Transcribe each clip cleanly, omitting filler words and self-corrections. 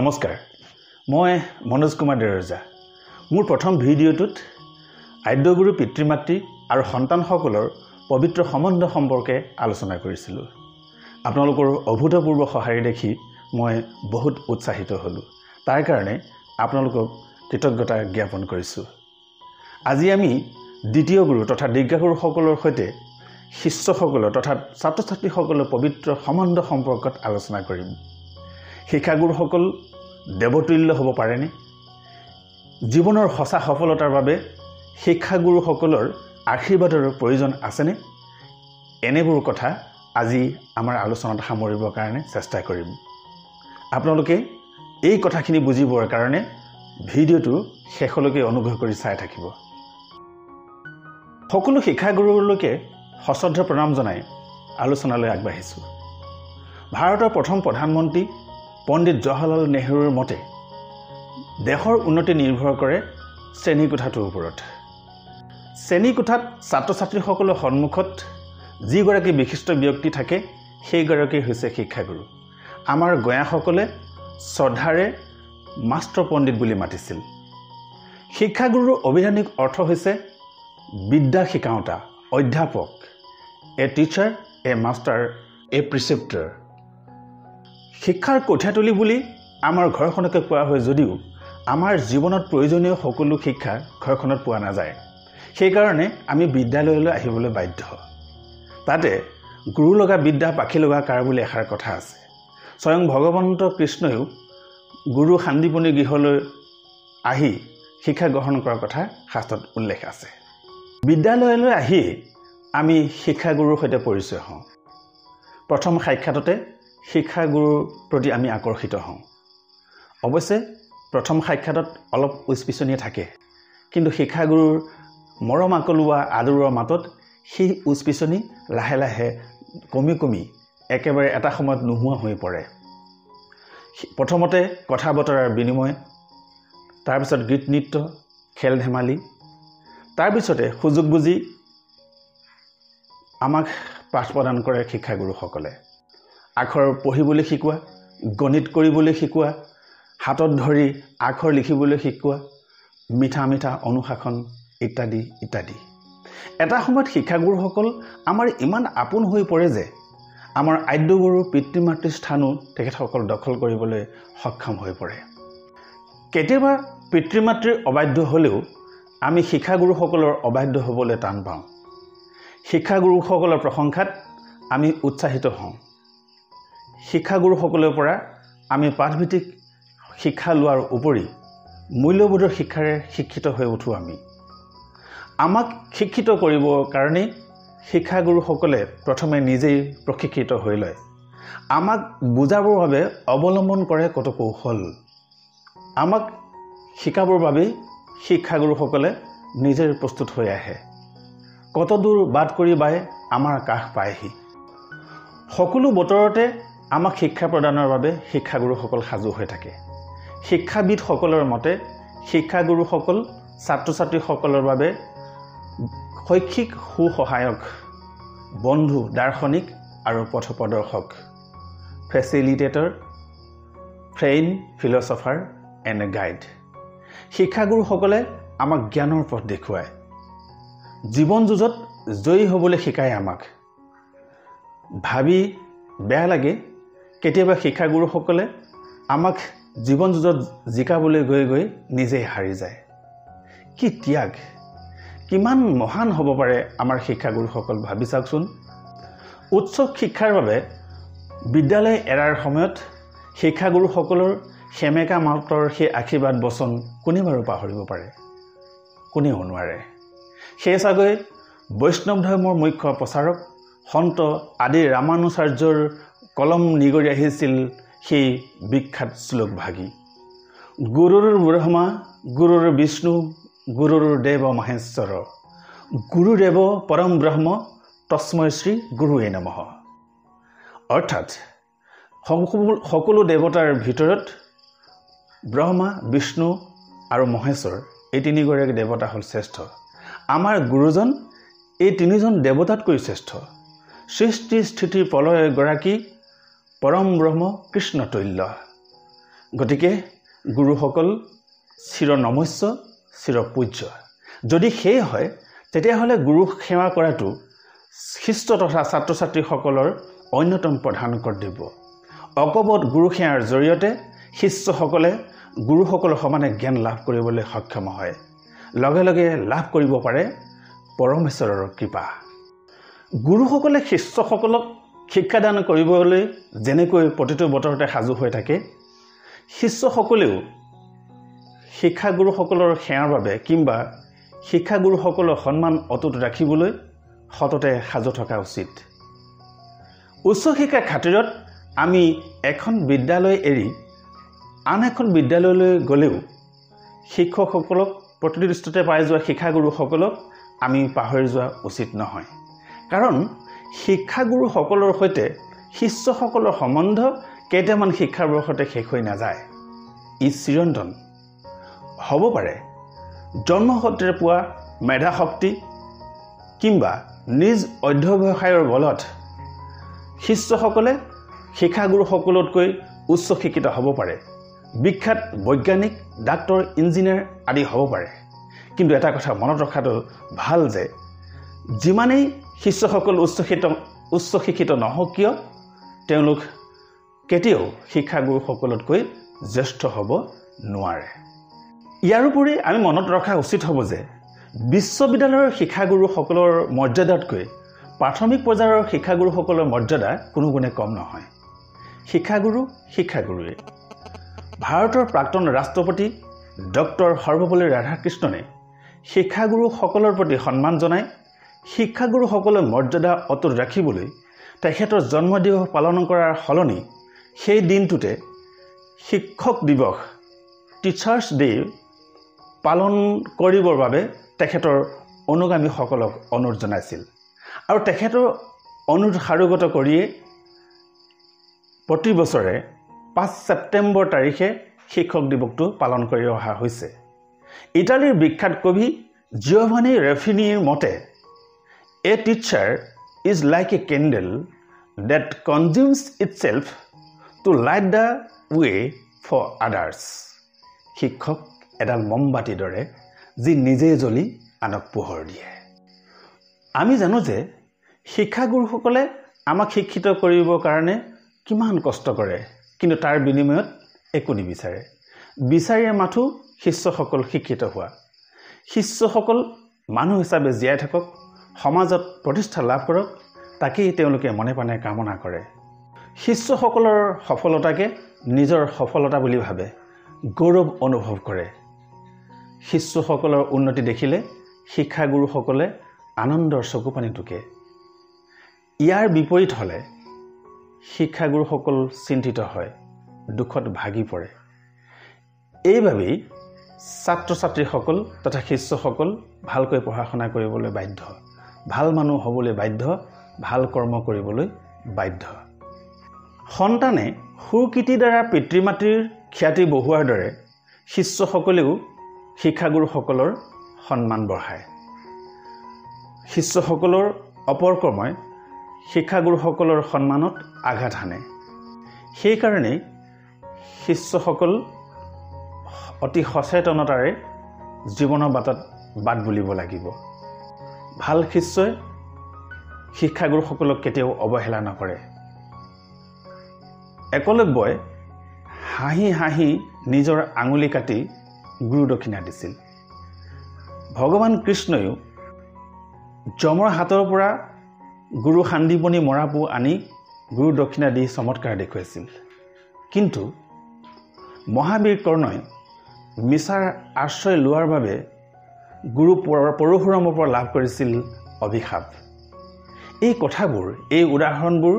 নমস্কাৰ, মই মনোজ কুমাৰ দেৰজা। মোৰ প্ৰথম ভিডিঅ'টোত আদ্যগুৰু পিতৃ মাতৃ আৰু সন্তানসকলৰ পবিত্ৰ সম্বন্ধ সম্পৰ্কে আলোচনা কৰিছিলোঁ। আপোনালোকৰ অভূতপূৰ্ব সঁহাৰি দেখি মই বহুত উৎসাহিত হ'লোঁ। তাৰ কাৰণে আপোনালোকক কৃতজ্ঞতা জ্ঞাপন কৰিছোঁ। আজি আমি দ্বিতীয় গুৰু তথা দীৰ্ঘাগুৰুসকলৰ সৈতে শিষ্যসকলৰ তথা ছাত্ৰ ছাত্ৰীসকলৰ পবিত্ৰ সম্বন্ধ সম্পৰ্কত আলোচনা কৰিম। শিক্ষাগুৰুসকল দেৱতুল্য হ'ব পাৰেনে? জীৱনৰ সঁচা সফলতাৰ বাবে শিক্ষাগুৰুসকলৰ আশীৰ্বাদৰ প্ৰয়োজন আছেনে? এনেবোৰ কথা আজি আমাৰ আলোচনাত সামৰিবৰ কাৰণে চেষ্টা কৰিম। আপোনালোকে এই কথাখিনি বুজিবৰ কাৰণে ভিডিঅ'টো শেষলৈকে অনুগ্ৰহ কৰি চাই থাকিব। সকলো শিক্ষাগুৰুলৈকে সশ্ৰদ্ধ প্ৰণাম জনাই আলোচনালৈ আগবাঢ়িছোঁ। ভাৰতৰ প্ৰথম প্ৰধানমন্ত্ৰী পণ্ডিত জৱাহৰলাল নেহৰুৰ মতে দেশৰ উন্নতি নিৰ্ভৰ কৰে শ্ৰেণীকোঠাটোৰ ওপৰত। শ্ৰেণীকোঠাত ছাত্ৰ ছাত্ৰীসকলৰ সন্মুখত যিগৰাকী বিশিষ্ট ব্যক্তি থাকে সেইগৰাকী হৈছে শিক্ষাগুৰু। আমাৰ গঞাসকলে শ্ৰদ্ধাৰে মাষ্টৰ পণ্ডিত বুলি মাতিছিল। শিক্ষাগুৰুৰ অভিধানিক অৰ্থ হৈছে বিদ্যা শিকাওঁতা, অধ্যাপক, a teacher, a master, a preceptor. শিক্ষাৰ কঠীয়াতলি বুলি আমাৰ ঘৰখনকে কোৱা হয় যদিও আমাৰ জীৱনত প্ৰয়োজনীয় সকলো শিক্ষা ঘৰখনত পোৱা নাযায়। সেইকাৰণে আমি বিদ্যালয়লৈ আহিবলৈ বাধ্য। তাতে গুৰু লগা বিদ্যা পাখি লগা কাৰ বুলি এষাৰ কথা আছে। স্বয়ং ভগৱন্ত কৃষ্ণয়ো গুৰু সান্দীপনী গৃহলৈ আহি শিক্ষা গ্ৰহণ কৰাৰ কথা শাস্ত্ৰত উল্লেখ আছে। বিদ্যালয়লৈ আহি আমি শিক্ষাগুৰুৰ সৈতে পৰিচয় হওঁ। প্ৰথম সাক্ষাততে শিক্ষাগুৰুৰ প্ৰতি আমি আকৰ্ষিত হওঁ। অৱশ্যে প্ৰথম সাক্ষাতত অলপ উচপিচনিয়ে থাকে, কিন্তু শিক্ষাগুৰুৰ মৰম আকলোৱা আদৰৰ মাতত সেই উচপিচনি লাহে লাহে কমি কমি একেবাৰে এটা সময়ত নোহোৱা হৈ পৰে। প্ৰথমতে কথা বতৰাৰ বিনিময়, তাৰপিছত গীত নৃত্য, খেল ধেমালি, তাৰপিছতে সুযোগ বুজি আমাক পাঠ প্ৰদান কৰে শিক্ষাগুৰুসকলে। আখৰ পঢ়িবলৈ শিকোৱা, গণিত কৰিবলৈ শিকোৱা, হাতত ধৰি আখৰ লিখিবলৈ শিকোৱা, মিঠা মিঠা অনুশাসন ইত্যাদি ইত্যাদি। এটা সময়ত শিক্ষাগুৰুসকল আমাৰ ইমান আপোন হৈ পৰে যে আমাৰ আদ্যগুৰু পিতৃ মাতৃৰ স্থানো তেখেতসকল দখল কৰিবলৈ সক্ষম হৈ পৰে। কেতিয়াবা পিতৃ মাতৃৰ অবাধ্য হ'লেও আমি শিক্ষাগুৰুসকলৰ অবাধ্য হ'বলৈ টান পাওঁ। শিক্ষাগুৰুসকলৰ প্ৰশংসাত আমি উৎসাহিত হওঁ। শিক্ষাগুৰুসকলৰ পৰা আমি পাঠভিত্তিক শিক্ষা লোৱাৰ উপৰি মূল্যবোধৰ শিক্ষাৰে শিক্ষিত হৈ উঠোঁ। আমি আমাক শিক্ষিত কৰিবৰ কাৰণেই শিক্ষাগুৰুসকলে প্ৰথমে নিজেই প্ৰশিক্ষিত হৈ লয়। আমাক বুজাবৰ বাবে অৱলম্বন কৰে কত কৌশল। আমাক শিকাবৰ বাবেই শিক্ষাগুৰুসকলে নিজে প্ৰস্তুত হৈ আহে। কত দূৰ বাট কৰি বাই আমাৰ কাষ পায়হি। সকলো বতৰতে আমাক শিক্ষা প্ৰদানৰ বাবে শিক্ষাগুৰুসকল সাজু হৈ থাকে। শিক্ষাবিদসকলৰ মতে শিক্ষাগুৰুসকল ছাত্ৰ ছাত্ৰীসকলৰ বাবে শৈক্ষিক সুসহায়ক, বন্ধু, দাৰ্শনিক আৰু পথ প্ৰদৰ্শক, facilitator, friend, philosopher and guide. শিক্ষাগুৰুসকলে আমাক জ্ঞানৰ পথ দেখুৱায়, জীৱন যুঁজত জয়ী হ'বলৈ শিকায় আমাক। ভাবি বেয়া লাগে, কেতিয়াবা শিক্ষাগুৰুসকলে আমাক জীৱন যুঁজত জিকাবলৈ গৈ গৈ নিজেই হাৰি যায়। কি ত্যাগ, কিমান মহান হ'ব পাৰে আমাৰ শিক্ষাগুৰুসকল, ভাবি চাওকচোন। উচ্চ শিক্ষাৰ বাবে বিদ্যালয় এৰাৰ সময়ত শিক্ষাগুৰুসকলৰ সেমেকা মাতৰ সেই আশীৰ্বাদ বচন কোনে বাৰু পাহৰিব পাৰে? কোনেও নোৱাৰে। সেয়ে চাগৈ বৈষ্ণৱ ধৰ্মৰ মুখ্য প্ৰচাৰক সন্ত আদি ৰামানুচাৰ্যৰ কলম নিগৰি আহিছিল সেই বিখ্যাত শ্লোক ভাগি, গুৰুৰ ব্ৰহ্মা গুৰুৰ বিষ্ণু গুৰুৰ দেৱ মহেশ্বৰ, গুৰুদেৱ পৰম ব্ৰহ্ম তস্মৈ শ্ৰী গুৰুৱে নমঃ। অৰ্থাৎ সকলো দেৱতাৰ ভিতৰত ব্ৰহ্মা, বিষ্ণু আৰু মহেশ্বৰ এই তিনিগৰাকী দেৱতা হ'ল শ্ৰেষ্ঠ। আমাৰ গুৰুজন এই তিনিজন দেৱতাতকৈ শ্ৰেষ্ঠ। সৃষ্টি স্থিতি প্ৰলয় গৰাকী পৰম ব্ৰহ্ম কৃষ্ণ তুল্য। গতিকে গুৰুসকল চিৰ নমস্য, চিৰ পূজ্য। যদি সেয়ে হয়, তেতিয়াহ'লে গুৰুক সেৱা কৰাটো শিষ্য তথা ছাত্ৰ ছাত্ৰীসকলৰ অন্যতম প্ৰধান কৰ্তব্য। অকপট গুৰু সেৱাৰ জৰিয়তে শিষ্যসকলে গুৰুসকলৰ সমানে জ্ঞান লাভ কৰিবলৈ সক্ষম হয়, লগে লগে লাভ কৰিব পাৰে পৰমেশ্বৰৰ কৃপা। গুৰুসকলে শিষ্যসকলক শিক্ষাদান কৰিবলৈ যেনেকৈ প্ৰতিটো বতৰতে সাজু হৈ থাকে, শিষ্যসকলেও শিক্ষাগুৰুসকলৰ সেৱাৰ বাবে কিম্বা শিক্ষাগুৰুসকলৰ সন্মান অটুট ৰাখিবলৈ সততে সাজু থকা উচিত। উচ্চ শিক্ষাৰ খাতিৰত আমি এখন বিদ্যালয় এৰি আন এখন বিদ্যালয়লৈ গ'লেও শিক্ষকসকলক, প্ৰতিটো দৃষ্টিতে পাই যোৱা শিক্ষাগুৰুসকলক আমি পাহৰি যোৱা উচিত নহয়। কাৰণ শিক্ষাগুৰুসকলৰ সৈতে শিষ্যসকলৰ সম্বন্ধ কেইটামান শিক্ষাবৰ্ষতে শেষ হৈ নাযায়, ই চিৰন্তন হ'ব পাৰে। জন্মসূত্ৰে পোৱা মেধাশক্তি কিম্বা নিজ অধ্যৱসায়ৰ বলত শিষ্যসকলে শিক্ষাগুৰুসকলতকৈ উচ্চ শিক্ষিত হ'ব পাৰে, বিখ্যাত বৈজ্ঞানিক, ডাক্তৰ, ইঞ্জিনিয়াৰ আদি হ'ব পাৰে। কিন্তু এটা কথা মনত ৰখাটো ভাল যে যিমানেই শিষ্যসকল উচ্চ শিক্ষিত নহওক কিয়, তেওঁলোক কেতিয়াও শিক্ষাগুৰুসকলতকৈ জ্যেষ্ঠ হ'ব নোৱাৰে। ইয়াৰোপৰি আমি মনত ৰখা উচিত হ'ব যে বিশ্ববিদ্যালয়ৰ শিক্ষাগুৰুসকলৰ মৰ্যাদাতকৈ প্ৰাথমিক পৰ্যায়ৰ শিক্ষাগুৰুসকলৰ মৰ্যাদা কোনো গুণে কম নহয়। শিক্ষাগুৰু শিক্ষাগুৰুৱে। ভাৰতৰ প্ৰাক্তন ৰাষ্ট্ৰপতি ডক্টৰ সৰ্বপল্লী ৰাধাকৃষ্ণনে শিক্ষাগুৰুসকলৰ প্ৰতি সন্মান জনাই শিক্ষাগুৰুসকলৰ মৰ্যাদা অটুট ৰাখিবলৈ তেখেতৰ জন্মদিৱস পালন কৰাৰ সলনি সেই দিনটোতে শিক্ষক দিৱস, টিচাৰ্ছ ডে পালন কৰিবৰ বাবে তেখেতৰ অনুগামীসকলক অনুৰোধ জনাইছিল। আৰু তেখেতৰ অনুৰোধ সাৰোগত কৰিয়ে প্ৰতি বছৰে 5 ছেপ্টেম্বৰ তাৰিখে শিক্ষক দিৱসটো পালন কৰি অহা হৈছে। ইটালীৰ বিখ্যাত কবি জিঅ'ভানি ৰেফিনিৰ মতে, a teacher is like a candle that consumes itself to light the way for others. শিক্ষক এডাল মমবাতিৰ দৰে, যি নিজে জ্বলি আনক পোহৰ দিয়ে। আমি জানো যে শিক্ষাগুৰুসকলে আমাক শিক্ষিত কৰিবৰ কাৰণে কিমান কষ্ট কৰে, কিন্তু তাৰ বিনিময়ত একো নিবিচাৰে। বিচাৰে মাথো শিষ্যসকল শিক্ষিত হোৱা, শিষ্যসকল মানুহ হিচাপে জীয়াই থাকক, সমাজত প্ৰতিষ্ঠা লাভ কৰক, তাকেই তেওঁলোকে মনে প্ৰাণে কামনা কৰে। শিষ্যসকলৰ সফলতাকে নিজৰ সফলতা বুলি ভাবে, গৌৰৱ অনুভৱ কৰে। শিষ্যসকলৰ উন্নতি দেখিলে শিক্ষাগুৰুসকলে আনন্দৰ চকুপানী টোকে। ইয়াৰ বিপৰীত হ'লে শিক্ষাগুৰুসকল চিন্তিত হয়, দুখত ভাগি পৰে। এইবাবেই ছাত্ৰ ছাত্ৰীসকল তথা শিষ্যসকল ভালকৈ পঢ়া শুনা কৰিবলৈ বাধ্য, ভাল মানুহ হ'বলৈ বাধ্য, ভাল কৰ্ম কৰিবলৈ বাধ্য। সন্তানে সুকীৰ্তিৰ দ্বাৰা পিতৃ মাতৃৰ খ্যাতি বঢ়োৱাৰ দৰে শিষ্যসকলেও শিক্ষাগুৰুসকলৰ সন্মান বঢ়ায়। শিষ্যসকলৰ অপকৰ্মই শিক্ষাগুৰুসকলৰ সন্মানত আঘাত হানে। সেইকাৰণেই শিষ্যসকল অতি সচেতনতাৰে জীৱনৰ বাটত বাট বুলিব লাগিব। ভাল শিষ্যই শিক্ষাগুৰুসকলক কেতিয়াও অৱহেলা নকৰে। একলব্যই হাঁহি হাঁহি নিজৰ আঙুলি কাটি গুৰু দক্ষিণা দিছিল। ভগৱান কৃষ্ণয়ো যমৰ হাতৰ পৰা গুৰু সান্দিপনি মৰাপু আনি গুৰু দক্ষিণা দি চমৎকাৰ দেখুৱাইছিল। কিন্তু মহাবীৰ কৰ্ণই মিছাৰ আশ্ৰয় লোৱাৰ বাবে গুৰু পৰশুৰামৰ পৰা লাভ কৰিছিল অভিশাপ। এই কথাবোৰ, এই উদাহৰণবোৰ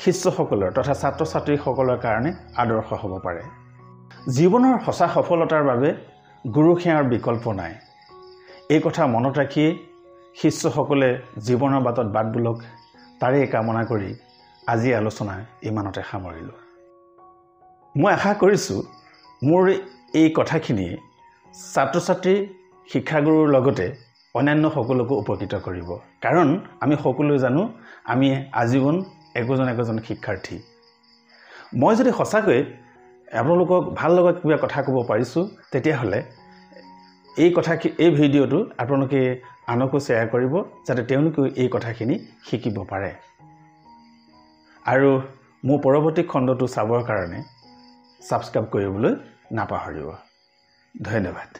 শিষ্যসকলৰ তথা ছাত্ৰ ছাত্ৰীসকলৰ কাৰণে আদৰ্শ হ'ব পাৰে। জীৱনৰ সঁচা সফলতাৰ বাবে গুৰু সেৱাৰ বিকল্প নাই। এই কথা মনত ৰাখিয়ে শিষ্যসকলে জীৱনৰ বাটত বাট বুলক, তাৰেই কামনা কৰি আজি আলোচনা ইমানতে সামৰিলোঁ। মই আশা কৰিছোঁ মোৰ এই কথাখিনিয়ে ছাত্ৰ ছাত্ৰী, শিক্ষাগুৰুৰ লগতে অন্যান্য সকলোকো উপকৃত কৰিব। কাৰণ আমি সকলোৱে জানো আমি আজীৱন একোজন একোজন শিক্ষাৰ্থী। মই যদি সঁচাকৈ আপোনালোকক ভাল লগা কিবা কথা ক'ব পাৰিছোঁ, তেতিয়াহ'লে এই ভিডিঅ'টো আপোনালোকে আনকো শ্বেয়াৰ কৰিব, যাতে তেওঁলোকেও এই কথাখিনি শিকিব পাৰে। আৰু মোৰ পৰৱৰ্তী খণ্ডটো চাবৰ কাৰণে ছাবস্ক্ৰাইব কৰিবলৈ নাপাহৰিব। ধন্যবাদ।